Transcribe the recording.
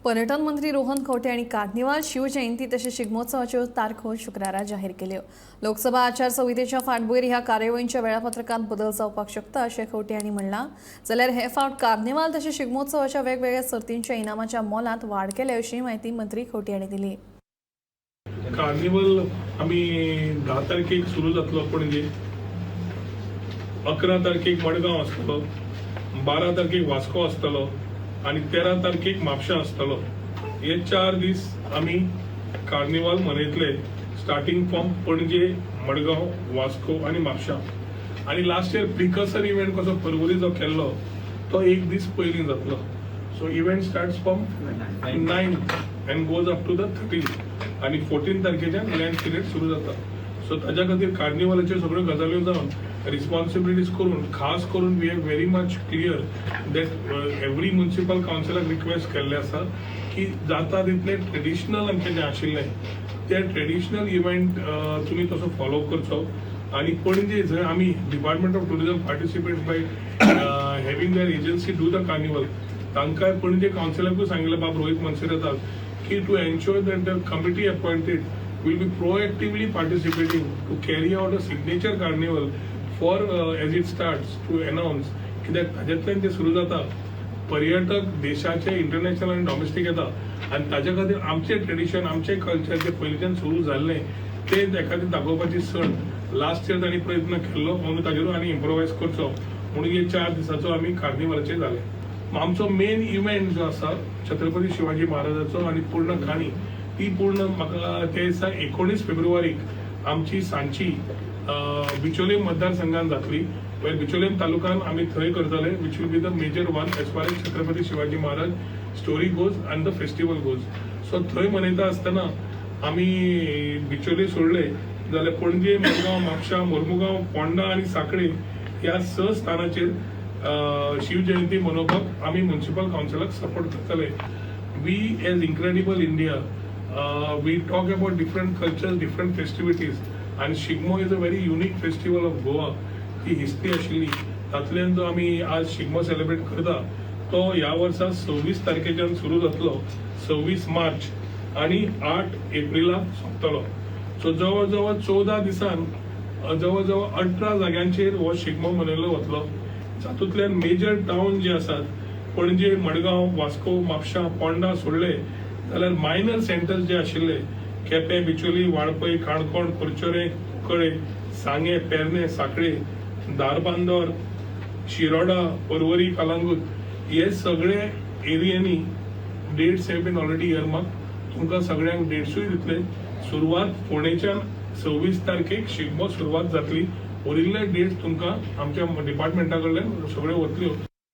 पर्यटन मंत्री रोहन खंवटे यांनी कार्निवाल, शिवजयंती तसेच शिगमोत्सवाच्यो तारखो शुक्रारा जाहीर केल्यो. लोकसभा आचारसंहितेच्या फाटभुंयेर ह्या कार्यावळींच्या वेळापत्रकांत बदल जावपाक शकता, अशें खंवटे हांणी म्हणलां. जाल्यार हे फावट कार्निवाल तशेंच शिगमोत्सवाच्या वेगवेगळ्या सर्तींच्या इनामाच्या मोलांत वाड केल्या, अशी म्हायती मंत्री खंवटे हांणी दिली. कार्निवल आमी 10 तारखेक सुरू जातलो पणजे, 11 तारखेक मडगांव आसतलो, 12 तारखेक वास्को आसतलो आनी 13 तारखेक म्हापशा आसतलो. हे 4 दीस आमी कार्निवाल मनयतले, स्टार्टींग फ्रॉम पणजे, मडगांव, वास्को आनी म्हापशा. आनी लास्ट इयर प्रिकर्सर इव्हेंट कसो परवरी जो केल्लो, तो एक दीस पयलीं जातलो. So event starts from 9th and goes up to the 13th आनी 14 तारखेच्यान लेंट पिरियड सुरू जाता. सो ताज्या खातीर कार्निवालाच्यो सगळ्यो गजाल्यो जावन रिस्पॉन्सिबिलिटीज करून, खास करून we are very much clear that every municipal कावन्सिलाक request केल्लें आसा की जाता तितलें ट्रेडिशनल आमचें जें आशिल्लें ते ट्रेडिशनल इव्हेंट तुमी तसो फॉलो करचो. आनी पणजे जंय आमी Department of Tourism participate by having their agency do the carnival, तांकां पणजे कावन्सिलाकूय सांगिल्लें, बाब रोहीत मोन्सेराताक, की to ensure that the committee appointed will be proactively participating to carry out a signature carnival for as it starts to announce. कित्याक ताजेंतल्यान ते सुरू जाता, पर्यटक देशाचे इंटरनॅशनल आनी डॉमेस्टीक येता आनी ताज्या खातीर आमचें ट्रेडिशन, आमचें कल्चर जें पयलींच्यान सुरू जाल्लें, तें एखादी दाखोवपाची सण. लास्ट इयर तांणी प्रयत्न केल्लो, म्हणून ताजेरूय आनी इम्प्रोवायज करचो म्हणून हे 4 दिसाचो आमी कार्निवालाचेर जालें. आमचो मेन इव्हेंट जो आसा, छत्रपती शिवाजी महाराजाचो आनी पूर्ण काणी ती पूर्ण म्हाका ते दिसा 19 फेब्रुवारीक आमची सांची बिचोले मतदारसंघात जातली. पयर बिचोलेम तालुक्यान आमी थंय करतले, which will be the major one as far as Chhatrapati Shivaji Maharaj story goes and the festival goes. So थंय मनयता आसतना आमी बिचोले सोडले जाल्यार पणजे, मडगांव, म्हापशा, मोर्मुगांव, पोंडा आनी साखळे ह्या स स्थानाचेर शिवजयंती मनोवपाक आमी म्युन्सिपल कावन्सिलाक सपोर्ट करतले. We as Incredible India, we talk about different cultures, different festivities आनी Shigmo is a very unique festival of Goa. ती हिस्ट्री आशिल्ली, तातूंतल्यान जो आमी आज शिगमो सेलिब्रेट करता, तो ह्या वर्सा 26 तारखेच्यान सुरू जातलो, 26 मार्च, आनी 8 एप्रिलाक सोंपतलो. सो जवळ जवळ 14 दिसान जवळ जवळ 18 जाग्यांचेर हो शिगमो मनयलो वतलो. तातूंतल्यान मेजर टावन जे आसात, पणजे, मडगांव, वास्को, म्हापशा, पोंडा सोडले जाल्यार मायनर सेंटर्स जे आशिल्ले, केपें, बिचोली, वाळपय, काणकोण, करचोरें, कुंकळे, सांगे, पेरणे, साखळे, धारबांदोर, शिरोडा, परवरी, कलांगूट हे सगळे एरियांनी dates have been already earmark. तुमकां सगळ्यांक डेट्सूय दितले. सुरवात फोंडेच्यान 26 तारखेक शिगमो सुरवात जातली. उरिल्ले डेट्स तुमकां आमच्या डिपार्टमेंटा कडल्यान सगळ्यो वतल्यो.